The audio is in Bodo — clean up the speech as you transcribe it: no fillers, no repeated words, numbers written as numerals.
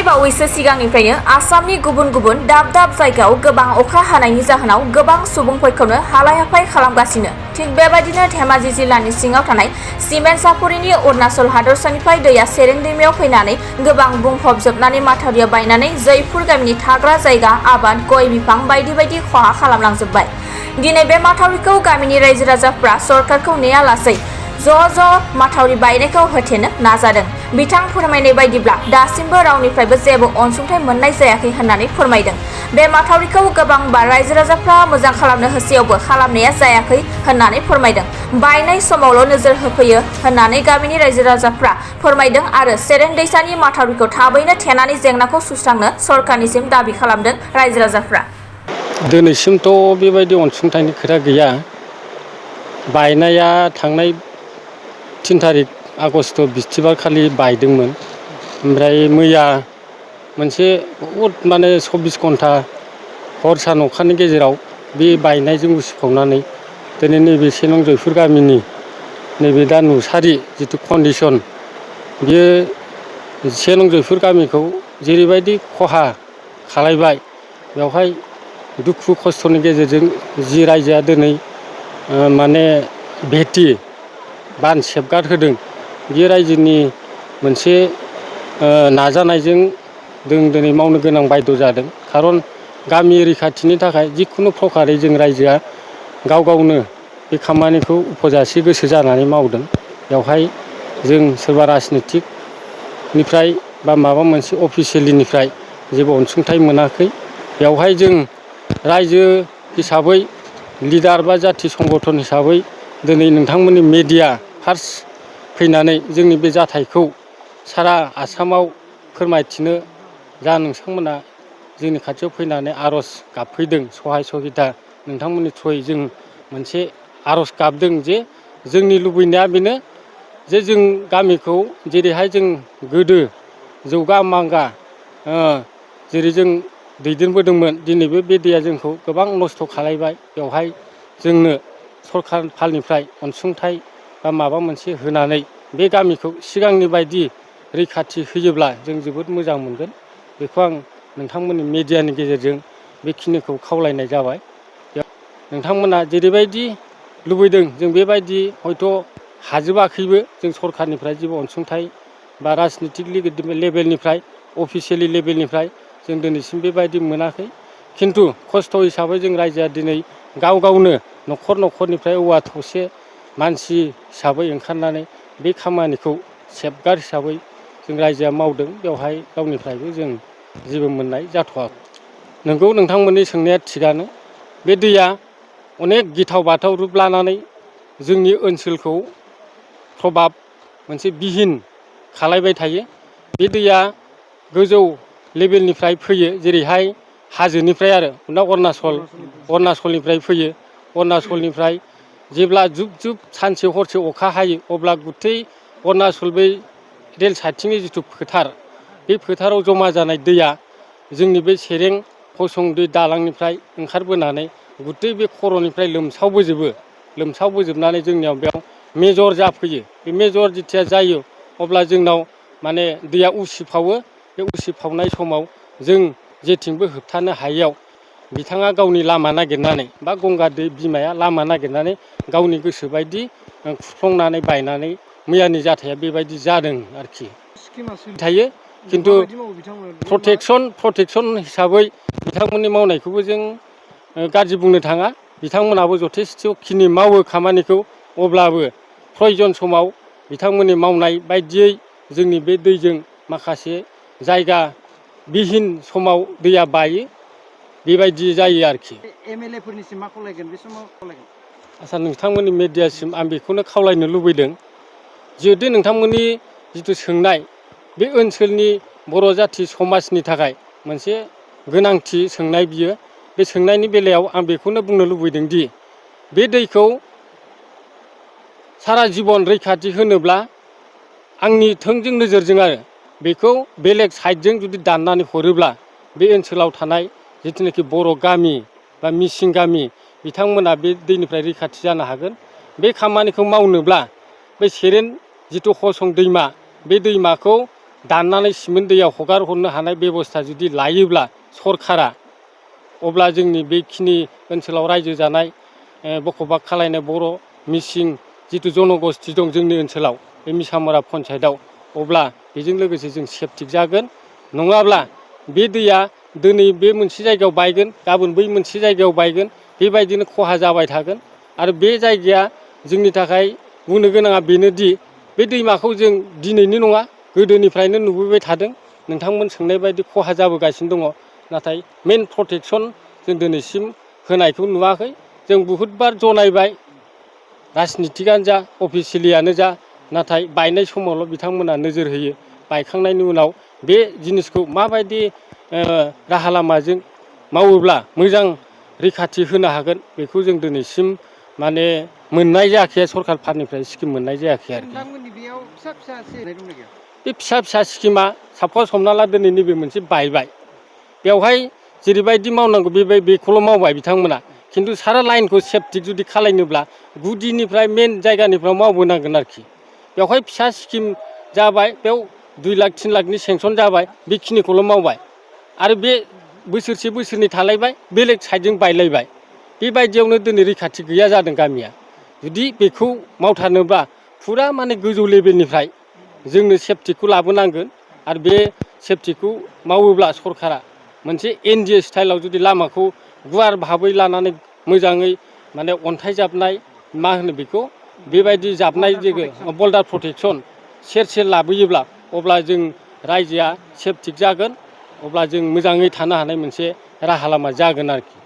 थांनाय बावैसो सिगांनिफ्रायनो आसामनि गुबुन गुबुन दाब दाब जायगायाव गोबां अखा हानायनि जाहोनाव गोबां सुबुंफोरखौनो हालाय-हाफाय खालामगासिनो। थिग बेबायदिनो धेमाजि जिल्लानि सिङाव थानाय सिमेन्टसापरिनि अरुणाचल हादरसानिफ्राय दैया सेरेन दैमायाव फैनानै गोबां बुंफबजोबनानै माथावरिया बायनानै जयपुर गामिनि थाग्रा जायगा, आबाद, गय बिफां बायदि बायदि खहा खालामलांजोब्बाय। दिनै बे माथावरिखौ गामिनि रायजो राजाफ्रा सरकारखौ नेयालासै ज' माथावरि बायनायखौ होथेनो नाजादों। बिथां फोरमायनाय बायदिब्ला दासिमबो रावनिफ्रायबो जेबो अनसुंथाइ मोननाय जायाखै होननानै फोरमायदों। बे माथावरिखौ गोबांबार रायजो राजाफ्रा मोजां खालामनो होसेयावबो खालामनाया जायाखै होननानै फोरमायदों। बायनाय समावल' नोजोर होफैयो होननानै गामिनि रायजो राजाफ्रा फोरमायदों आरो सेरेन दैसानि माथावरिखौ थाबैनो थेनानै जेंनाखौ सुस्रांनो सरकारनिसिम दाबि खालामदों रायजो राजाफ्रा। दिनैसिमथ' बेबायदि अनसुंथाइनि खोथा गैया। बायनाया थांनाय 3 तारिख आगस्ट बिस्थिबार खालि बायदोंमोन। ओमफ्राय मैया मोनसे बहुद 24 घन्टा हर सान अखानि गेजेराव बे बायनायजों उसिफावनानै दिनै नैबे 1 नं जयपुर गामिनि नैबे दा नुसारि जिथु कन्डिसन, बियो 1 नं जयपुर गामिखौ जेरैबायदि खहा खालायबाय, बेवहाय दुखु खस्थ'नि गेजेरजों जि रायजोआ दिनै भेटि बान सेफगार्ड होदों, बे रायजोनि मोनसे नाजानायजों जों दिनै मावनो गोनां बायद' जादों। खारन गामि रैखाथिनि थाखाय जिखुनु प्रकारै जों रायजोआ गाव गावनो बे खामानिखौ उपजासे गोसो जानानै मावदों। बेवहाय जों सोरबा राजनितिकनिफ्राय बा माबा मोनसे अफिसियेलिनिफ्राय जेबो अनसुंथाइ मोनाखै। बेवहाय जों रायजो हिसाबै लिडार बा जाथि संगठन हिसाबै दिनै नोंथांमोननि मेडिया फार्स्ट फैनानै जोंनि बे जाथायखौ सारा आसामाव फोरमायथिनो जा नोंथांमोना जोंनि खाथियाव फैनानै आर'ज गाबफैदों, सहाय सहिता नोंथांमोननि थ्रुयै जों मोनसे आर'ज गाबदों जे जोंनि लुबैनाया बेनो जे जों गामिखौ जेरैहाय जों गोदो जौगा मांगा जेरै जों दैदेनबोदोंमोन, दिनैबो बे दैया जोंखौ गोबां नस्थ' खालायबाय। बेवहाय जोंनो सरकार फालनिफ्राय अनसुंथाइ बा माबा मोनसे होनानै बे गामिखौ सिगांनि बायदि रैखाथि होयोब्ला जों जोबोद मोजां मोनगोन। बेखौ आं नोंथांमोननि मेडियानि गेजेरजों बेखिनिखौ खावलायनाय जाबाय। नोंथांमोना जेरैबायदि लुबैदों जों बेबायदि हयथ' हाजोबाखैबो, जों सरकारनिफ्राय जेबो अनसुंथाइ बा राजनितिक लेभेलनिफ्राय अफिसियेलि लेभेलनिफ्राय जों दिनैसिम बेबायदि मोनाखै। खिन्थु खस्थ' हिसाबै जों रायजोआ दिनै गाव गावनो न'खरनिफ्राय औवा थसे मानसि हिसाबै ओंखारनानै बे खामानिखौ सेफगार्ड हिसाबै जों रायजोआ मावदों। बेवहाय गावनिफ्रायबो जों जेबो मोननाय जाथ'वाखै। नोंगौ नोंथांमोननि सोंनाया थिगानो। बे दैया अनेक गिथाव बाथाव रुप लानानै जोंनि ओनसोलखौ प्रभाब मोनसे बिहिन खालायबाय थायो। बे दैया गोजौ लेभेलनिफ्राय फैयो, जेरैहाय हाजोनिफ्राय आरो अरुणाचलनिफ्राय फैयो। अरुणाचलनिफ्राय जेब्ला जुब जुब सानसे हरसे अखा हायो, अब्ला गुथै अरुणाचल बै रेल साइथिंनि जिथु फोथार, बे फोथाराव जमा जानाय दैया जोंनि बे सेरें फसं दै दालांनिफ्राय ओंखारबोनानै गुथै बे खर'निफ्राय लोमसावबोजोबनानै जोंनियाव बेयाव मेजर जाफैयो। बे मेजर जिथिया जायो अब्ला जोंनाव दैया उसिफावो। बे उसिफावनाय समाव जों जेथिंबो होबथानो हायैयाव बिथाङा गावनि लामा नागिरनानै बा गंगा दै बिमाया लामा नागिरनानै गावनि गोसो बायदि खुरफ्लंनानै बायनानै मैयानि जाथाया बेबायदि जादों आरोखि थायो। खिन्थु प्रटेकसन हिसाबै बिथांमोननि मावनायखौबो जों गाज्रि बुंनो थाङा। बिथांमोनाबो जथेस्थ'खिनि मावो खामानिखौ, अब्लाबो प्रयजन समाव बिथांमोननि मावनाय बायदियै जोंनि बे दैजों माखासे जायगा बिहिन समाव दैया बायो, बेबायदि जायो आरोखि। MLA फोरनिसिम मा खावलायगोन बे समाव खावलायगोन? आच्चा, नोंथांमोननि मेडियासिम आं बेखौनो खावलायनो लुबैदों, जिहेतु नोंथांमोननि जिथु सोंनाय बे ओनसोलनि बर' जाथि समाजनि थाखाय मोनसे गोनांथि सोंनाय बियो। बे सोंनायनि बेलायाव आं बेखौनो बुंनो लुबैदों दि बे दैखौ सारा जिबन रैखाथि होनोब्ला आंनि थोंजों नोजोरजों आरो बेखौ बेलेग साइडजों जुदि दाननानै हरोब्ला बे ओनसोलाव थानाय जिथुनाखि बर' गामि बा मिसिं गामि, बिथांमोना बे दैनिफ्राय रैखाथि जानो हागोन। बे खामानिखौ मावनोब्ला बे सेरेन जिथु हसं दैमा, बे दैमाखौ दाननानै सिमेन्ट दैयाव हगार हरनो हानाय बेबस्था जुदि लायोब्ला सरकारा अब्ला जोंनि बेखिनि ओनसोलाव रायजो जानाय बखबाक खालायनाय बर' मिसिं जिथु जनगोष्ठी दं जोंनि ओनसोलाव बे मिसामारा पन्सायतआव अब्ला बेजों लोगोसे जों सेफटिक जागोन। नङाब्ला बे दैया दिनै बे मोनसे जायगायाव बायगोन गाबोन बै मोनसे जायगायाव बायगोन बेबायदिनो खहा जाबाय थागोन आरो बे जायगाया जोंनि थाखाय बुंनो गोनाङा बेनोदि बे दैमाखौ जों दिनैनि नङा गोदोनिफ्रायनो नुबोबाय थादों नोंथांमोन सोंनाय बायदि खहा जाबोगासिनो दङ नाथाय मेन प्रटेकसन जों दिनैसिम होनायखौ नुवाखै। जों बहुतबार जनायबाय राजनितिकानो जा अफिसियेलियानो जा नाथाय बायनाय समावल' बिथांमोना नोजोर होयो बायखांनायनि उनाव बे जिनिसखौ माबायदि राहा लामाजों मावोब्ला मोजां रैखाथि होनो हागोन बेखौ जों दिनैसिम माने मोननाय जायाखै सरकारफोरनिफ्राय स्किम मोननाय जायाखै आरो नोंथांमोननि बेयाव फिसा फिसा होनाय दंना गैया? बे फिसा फिसा स्किमा सापज हमना ला दिनै नैबे मोनसे बायबाय बेवहाय जेरैबायदि मावनांगौ बेखौल' मावबाय बिथांमोना खिन्थु सारा लाइनखौ सेफटिक जुदि खालायनोब्ला गुदिनिफ्राय मेन जायगानिफ्राय मावबोनांगोन आरोखि। बेवहाय फिसा स्किम जाबाय बेयाव 2 लाख 3 लाखनि सेंसन जाबाय बेखिनिखौल' मावबाय आरो बे बोसोरसे बोसोरनै थालायबाय बेलेग साइडजों बायलायबाय बेबायदियावनो दिनै रैखाथि गैया जादों गामिया। जुदि बेखौ मावथारनोब्ला फुरा माने गोजौ लेभेलनिफ्राय जोंनो सेफटिकखौ लाबोनांगोन आरो बे सेफटिकखौ मावोब्ला सरकारा मोनसे NGO स्टाइलाव जुदि लामाखौ गुवार भाबै लानानै मोजाङै माने अन्थाइ जाबनाय मा होनो बेखौ बेबायदि जाबनाय बल्डार प्रटेकसन सेर सेर लाबोयोब्ला अब्ला जों रायजोआ सेफटिक जागोन अब्ला जों मोजाङै थानो हानाय मोनसे राहा लामा जागोन आरोखि।